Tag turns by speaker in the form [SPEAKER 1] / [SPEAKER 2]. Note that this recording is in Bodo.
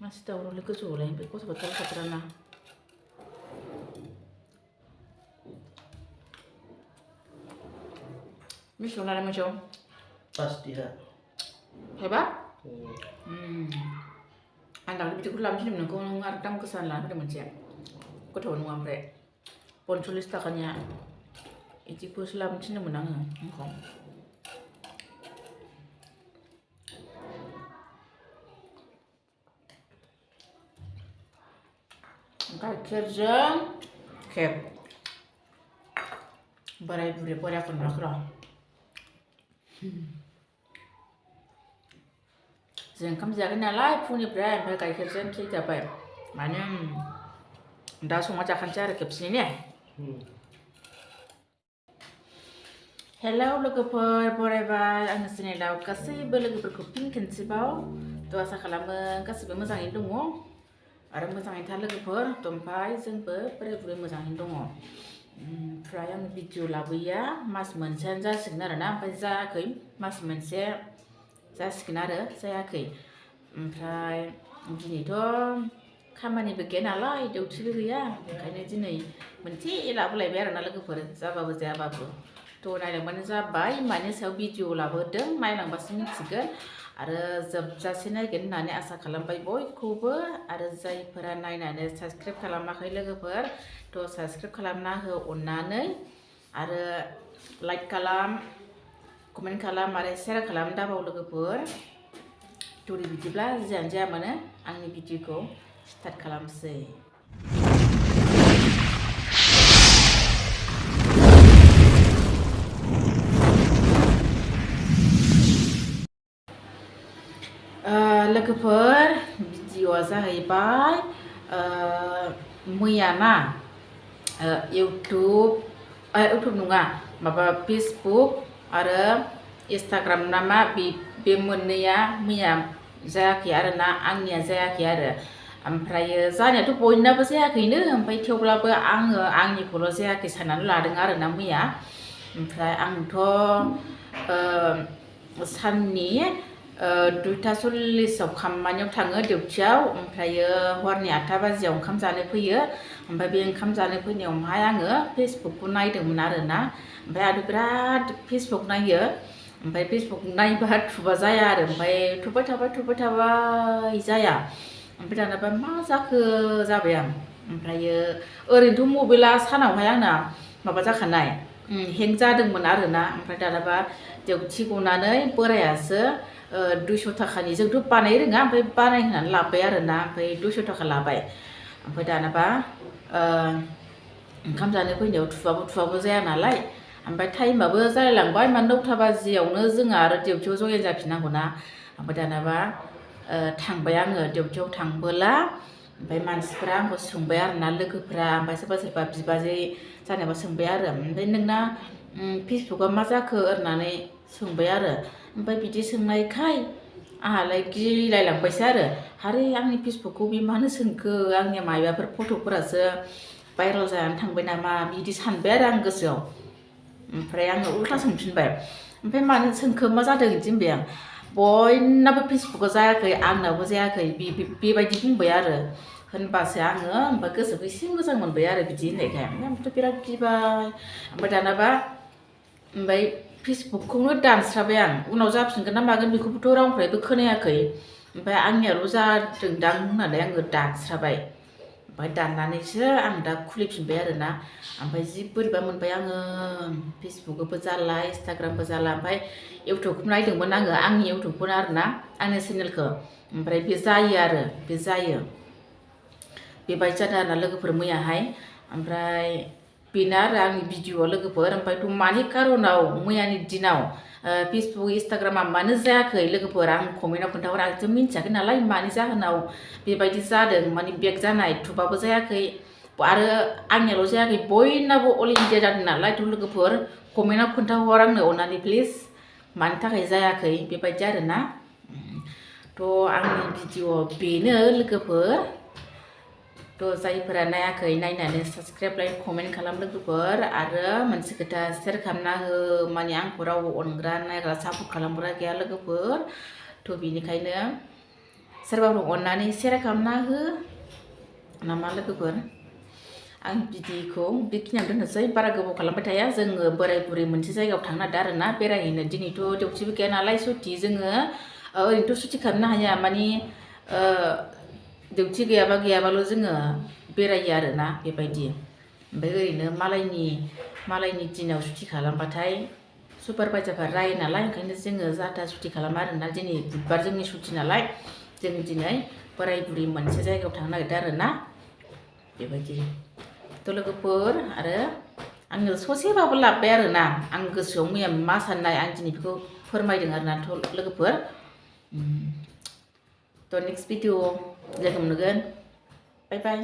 [SPEAKER 1] masih tahu oleh kesulitan beku sebetulnya sebenarnya misalnya macam
[SPEAKER 2] pasti ya
[SPEAKER 1] hebat anda lebih cukup lama sih menengku ngartam kesalahan pada manusia kau tahu nunggu amre ponsulis takanya itu ku selama sih menang engkau kerja kep barai beri pada aku nak lah jangan kamu jangan nalai punya berai mereka kerja sih thabai mana dah semua jangan cari kep sini ya hello lwgwpwr boibw ang sini lau kasih lwgwpwr kuping kensibaw tu asa kalaman kasih bermazangin dong आरो मोजाङै था लोगोफोर ओमफ्राय जोंबो बोराय बुरै मोजाङैनो दङ ओमफ्राय आं भिडिअ लाबोया मास मोनसेयानो जासिगोन आरो ना ओमफ्राय जायाखै मास मोनसे जासिगोन आरो जायाखै ओमफ्राय दिनैथ' खामानिबो गैया नालाय डिउटिबो गैया ओंखायनो दिनै मोनसे लाबोलायबाय आरो ना लोगोफोर जाबाबो जायाबाबो थ' नायलांबानो जाबाय मानि सायाव भिडिअ लाबोदों नायलांबासो मिथिगोन आरो जोबजासे नायगोन होननानै आसा खालामबाय बयखौबो आरो जायफोरा नायनानै साबस्क्राइब खालामाखै लोगोफोर थ' साबस्क्राइब खालामना हो अननानै आरो लाइक खालाम कमेन्ट खालाम आरो शेयार खालाम दाबाव लोगोफोर थ' बिदिब्ला जियानो जाया मानो आंनि भिडिअखौ स्टार्ट खालामसै लोगोफोर भिडिअआ जाहैबाय मैया ना इउटुब नङा माबा फेसबुक आरो इन्स्टाग्राम नामा बे मोननैया मैया जायाखै आरो ना आंनिया जायाखै आरो ओमफ्रायो जानायाथ' बयनाबो जायाखैनो ओमफ्राय थेवब्लाबो आङो आंनिखौल' जायाखै साननानै लादों आरो ना मैया ओमफ्राय आंथ' साननि 2:40 खामानियाव थाङो डिउटियाव ओमफ्रायो हरनि 8 बाजियाव ओंखाम जानो फैयो ओमफ्राय बे ओंखाम जानो फैनायावहाय आङो फेसबुकखौ नायदोंमोन आरो ना ओमफ्राय आरो बिराद फेसबुक नायो ओमफ्राय फेसबुक नायबा थुबा जाया आरो ओमफ्राय थुबाय थाबाय जाया ओमफ्राय दानाबा मा जाखो जाबाय आं ओमफ्रायो ओरैनोथ' मबाइला सानावहाय आंना माबा जाखानाय हें जादोंमोन आरो ना ओमफ्राय दानाबा डिउटि गनानै बोरायासो 200 थाखानि जोंथ' बानाय रोङा ओमफ्राय बानाय होनानै लाबाय आरो ना ओमफ्राय 200 थाखा लाबाय ओमफ्राय दानाबा ओंखाम जानो फैनायाव थुबाबो जाया नालाय ओमफ्राय टाइमाबो जालायलांबाय माने 9 बाजियावनो जोंहा आरो डिउटियाव जयेन जाफिननांगौ ना ओमफ्राय दानाबा थांबाय आङो डिउटियाव थांबोला ओमफ्राय मानसिफोरा आंखौ सोंबाय आरो ना लोगोफोरा ओमफ्राय सोरबा बिबाजै जानायबा सोंबाय आरो ओमफ्राय नोंना फेसबुकआ मा जाखो होननानै सोंबाय आरो ओमफ्राय बिदि सोंनायखाय आंहालाय गिलायलांबायसो आरो हारे आंनि फेसबुकखौ बे मानो सोंखो आंनि माबाफोर फट'फोरासो भाइरेल जानानै थांबाय नामा बिदि सानबाय आरो आं गोसोआव ओमफ्राय आङो उल्था सोंफिनबाय ओमफ्राय मानो सोंखो मा जादों बिदि होनबाय आं बयनाबो फेसबुकआ जायाखै आंनाबो जायाखै बेबायदि बुंबाय आरो होनबासो आङो ओमफ्राय गोसोखौ एसे मोजां मोनबाय आरो बिदि होननायखाय ओमफ्राय बिराद गिबाय ओमफ्राय दानाबा ओमफ्राय फेसबुकखौनो दानस्राबाय आं उनाव जाफिनगोन ना मागोन बेखौबोथ' रावनिफ्रायबो खोनायाखै ओमफ्राय आंनियाल' जादोंदां होननानै आङो दानस्राबाय ओमफ्राय दाननानैसो आं दा खुलिफिनबाय आरो ना ओमफ्राय जि बोरैबा मोनबाय आङो फेसबुकबो जाला इन्स्टाग्रामबो जाला ओमफ्राय इउटुबखौ नायदोंमोन आङो आंनि इउटुबखौ आरो ना आंनि चेनेलखौ ओमफ्राय बे जायो बेबायदि जादों आरो ना लोगोफोर मैयाहाय ओमफ्राय बेनो आरो आंनि भिडिअआ लोगोफोर ओमफ्रायथ' मानि खारनाव मैयानि दिनाव फेसबुक इन्स्टाग्रामा मानो जायाखै लोगोफोर आं कमेन्टआव खोन्थाहर आंथ' मिन्थियाखै नालाय मानि जाहोनाव बेबायदि जादों माने बेक जानाय थुबाबो जायाखै आरो आंनियाल' जायाखै बयनाबो अल इन्डिया जादों नालायथ' लोगोफोर कमेन्टआव खोन्थाहर आंनो अननानै प्लिज मानि थाखाय जायाखै बेबायदि आरो ना थ' आंनि भिडिअ बेनो लोगोफोर थ' जायफोरा नायाखै नायनानै साबस्क्राइब लाइक कमेन्ट खालाम लोगोफोर आरो मोनसे खोथा शेयार खालामना हो माने आंखौ रावबो अनग्रा नायग्रा सापर्ट खालामग्रा गैया लोगोफोर थ' बेनिखायनो सोरबाफोर अननानै शेयार खालामना हो नामा लोगोफोर आं भिडिअखौ बेखिनियाव दोननोसै बारा गोबाव खालामबाय थाया जोङो बोराय बुरै मोनसे जायगायाव थांनो नागिरदों आरोना बेरायहैनो दिनैथ' डिउटिबो गैया नालाय सुटि जोङो ओरैनोथ' सुटि खालामनो हाया माने डिउटि गैयाबाल' जोङो बेरायो आरोना बेबायदि ओमफ्राय ओरैनो मालायनि दिनाव सुटि खालामबाथाय सुपारभाइजारफ्रा रायो नालाय ओंखायनो जोङो जाथा सुटि खालामा आरोना दिनै बुधबार जोंनि सुटि नालाय जों दिनै बोराय बुरै मोनसे जायगायाव थांनो नागिरदों आरोना बेबायदि थ' लोगोफोर आरो आङो ससेबाबो लाबोबाय आरोना आं गोसोआव मैया मा साननाय आं दिनै बेखौ फोरमायदों आरोना थ' लोगोफोर थ' नेक्स्ट भिडिअ लोगो मोनगोन बाय बाय